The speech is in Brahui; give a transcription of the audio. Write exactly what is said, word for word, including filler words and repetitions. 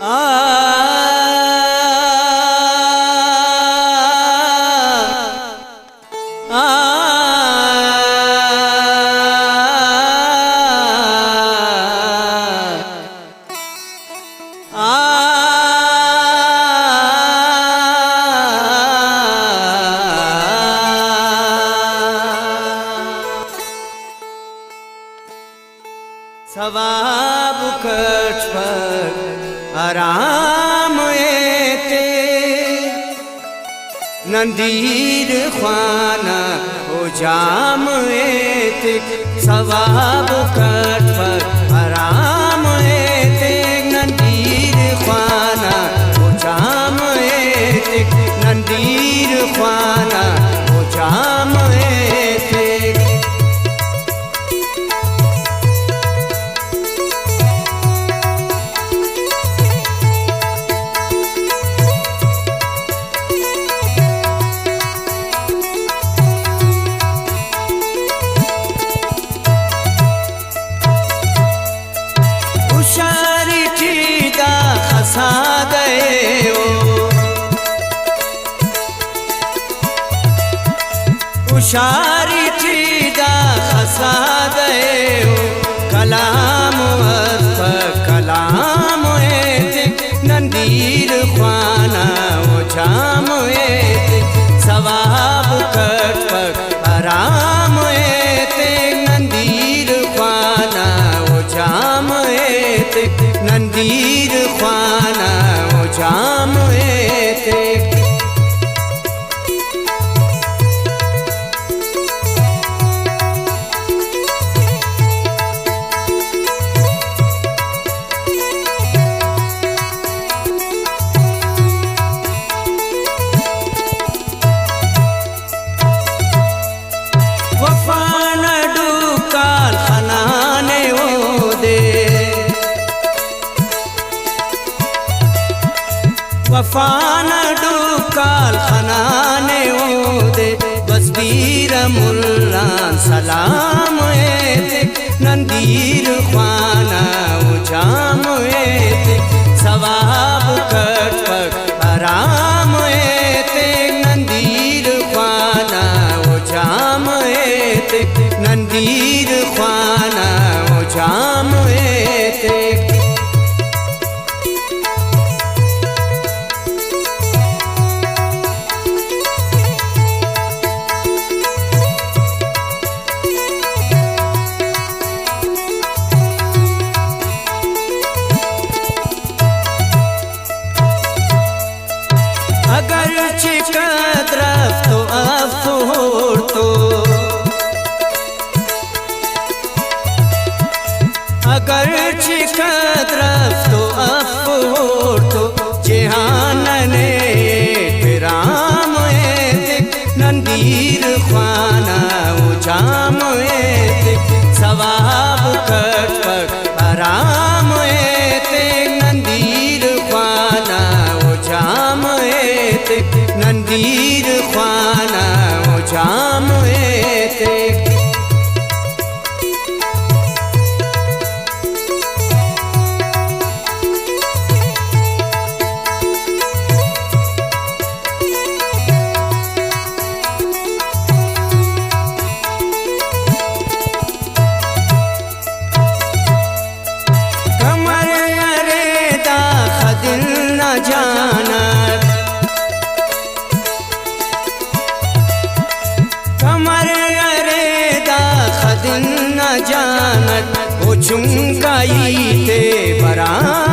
آ، آ، آ۔ ثواب کٹ پر آرام ایتک، نن دیر خوانہ او جام ایتک۔ ثواب کٹ پر آرام ایتک، نن دیر خوانہ او جام ایتک، نن دیر خوانہ او جام ایتک۔ ہشاری ٹی دا خسادہ ءِ او، ہشاری ٹی دا خسادہ ءِ او، کلام و حرف کلام ایتک، نن دیر خوانہ او جام ایتک، ثواب کٹپک آرام ایتک، نن دیر خوانہ او جام ایتک، نن دیر خوانہ او جام ایتک۔ وفا نا ڈکال خنانے اودے، وفا نا ڈکال خنانے اودے، بس بیرہ ملان سلام ایتک، نن دیر خوانہ او جام ایتک، ثواب کٹپک آرام ایتک، نن دیر خوانہ او جام ایتک، نن دیر خوانہ او جام ایتک۔ اگرچہ قدر اف تو اف اوڑتو، اگرچہ قدر اف تو اف اوڑتو، جہان ننے احترام ایتک، نن دیر خوانہ او جام ایتک، ثواب کٹپک آرام ایتک، نن دیر خوانہ او جام ایتک، نن دیر خوانہ او جام ایتک۔ کمر ارے داخہ دل نا جان اٹ، کمر ارے داخہ دل نا جان اٹ، او چنکا ہیت ءِ برام